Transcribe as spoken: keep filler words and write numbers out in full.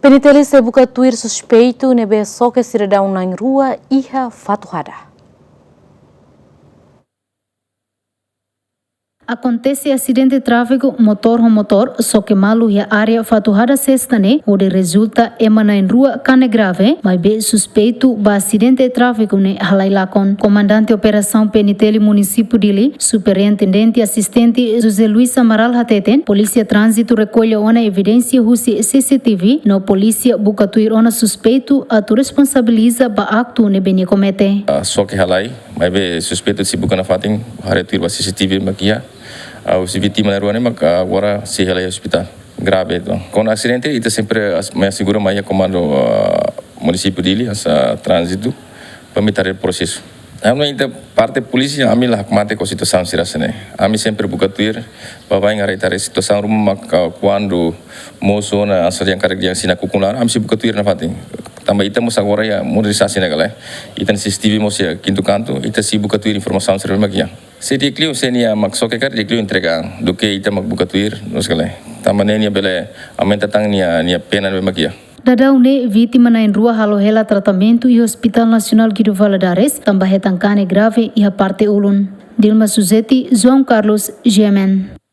PNTL sei buka tuir suspeitu ne'ebé soke sidadaun na'in rua iha Fatuhada. Akontese asidente tráfiku motór ho motór soke malu iha área Fatuhada Sesta ne'e, hodi rezulta ema na'in rua kanek grave, maibé suspeitu ba asidente tráfiku ne'e halai lakon. Komandante Operasaun PNTL Munisípiu Dili, Superintendente Asistente José Luis Amaral hateten, Polísia Tránzitu rekolla ona evidénsia husi CCTV, no polísia buka tuir ona suspeitu atu responsabiliza ba aktu ne'ebé nia komete. Ah, soke halai, maibé suspeitu sei buka nafatin, haree tuir ba CCTV mak iha. Ah, husi vítima na'in rua ne'e mak, ah, agora sei halai ospitál grave. Entaun, kona-ba asidente, ita sempre as-, mai asegura mai iha komandu, ah, Munisípiu Dili, hanesan tránzitu, para mai haree prosesu. Ami ita parte polísia, ami la hakmatek ho situasaun sira hanesan ne'e. Ami sempre buka tuir, ba baibain haree situasaun ruma mak, ah, kuandu mosu ona hanesan dehan karik dehan sira nakukun laran, ami sei buka tuir nafatin. Tanba ita mós agora iha muda di sasina kala. Ita-nia CCTV mós iha kintu kantu, ita sei buka tuir informasaun sira mak iha. Se di'ak liu, se nia mak soke karik, di'ak liu entrega, duké ita mak buka tuir, no sekali. Tanba ne'e nia bele aumenta tan nia, nia pena ne'ebé mak iha. Daudaun ne'e vítima na'in rua halo hela tratamentu iha Hospital Nasionál Guido Valadares, tanba hetan kanek grave iha parte ulun. Dilma Suzeti, João Carlos, GMN.